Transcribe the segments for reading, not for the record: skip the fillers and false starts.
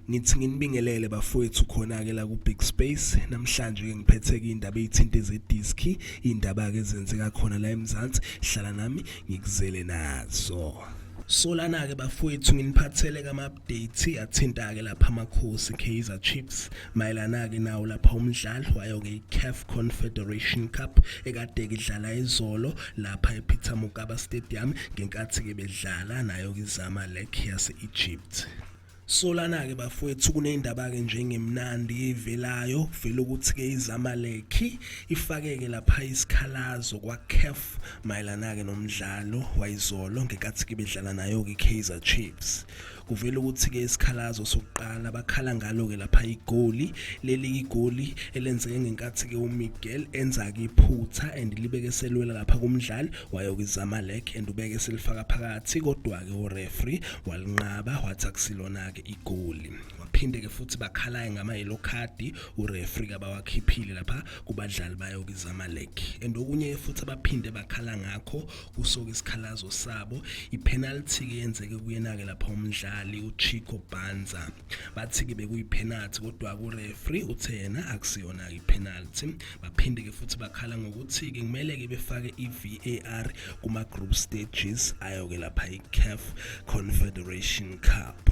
Ngithi nginibingelele bafowethu khona ke la ku Big Space. Namhlanje ke ngiphethe ke indaba ezithinta zediski, indaba ke ezenzeka khona la eMzansi. Hlala nami ngikuzele nazo. So lana ke bafowethu nginiphathele ke ama-update athinta ke lapha amakhosi Kaizer Chiefs mayelana ke nawo lapha umdlalo wayo ke CAF Confederation Cup ekade ke idlala izolo lapha ePeter Mokaba Stadium ngenkathi ke bedlala nayo ke iZamalek yase Egypt. So lana ke bafowethu kunendaba ke njengemnandi evelayo kuvela ukuthi ke iZamalek ifake ke lapha isikhalazo kwa CAF mayelana ke nomdlalo wayizolo ngenkathi ke bedlala nayo ke Kaizer Chiefs. Kuvela ukuthi ke isikhalazo sokuqala bakhala ngalo ke lapha igoli leli igoli elenzeke ngenkathi ke uMiguel enza ke iphutha and libeke selwela lapha kumdlali wayo ke iZamalek and ubeke selifaka phakathi kodwa ke ureferee walinqaba wathi akusilona ke igoli. Waphinde ke futhi bakhala ngama yellow card ureferee kabawakhiphile lapha kubadlali bayo ke iZamalek. And okunye futhi abaphinde bakhala ngakho kusoke isikhalazo sabo ipenalty ke yenzeke kuyena ke lapha umdlali uChico Banza. Bathi ke bekuyipenalty kodwa ku referee uthe yena akusiyona ipenalty. Baphinde ke futhi bakhala ngokuthi ke kumele ke befake iVAR kuma group stages ayo ke lapha iCAF Confederation Cup.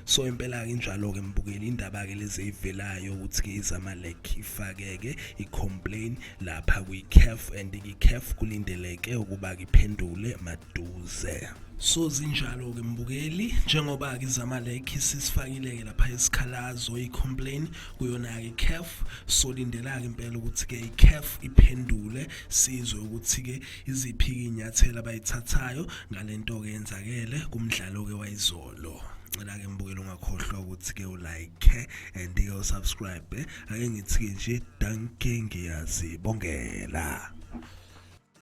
So impela ke njalo ke mbukeli indaba ke lezi ivelayo ukuthi ke iZamalek ifake ke icomplain lapha kwiCAF and iCAF kulindeleke ukuba ke iphendule maduze. So zinjalo ke mbukeli njengoba ke iZamalek sisifakile ke lapha isikhalazo icomplain kuyona ke CAF. So lindela ke impela ukuthi ke iCAF iphendule sizwe ukuthi ke iziphi inyathela abayithathayo ngalento ke yenzakele kumdlalo ke wayizolo. Ngicela ke mbukeli ungakhohlwa ukuthi ke ulike and ke usubscribe ake ngithi nje danke ngiyazibongela.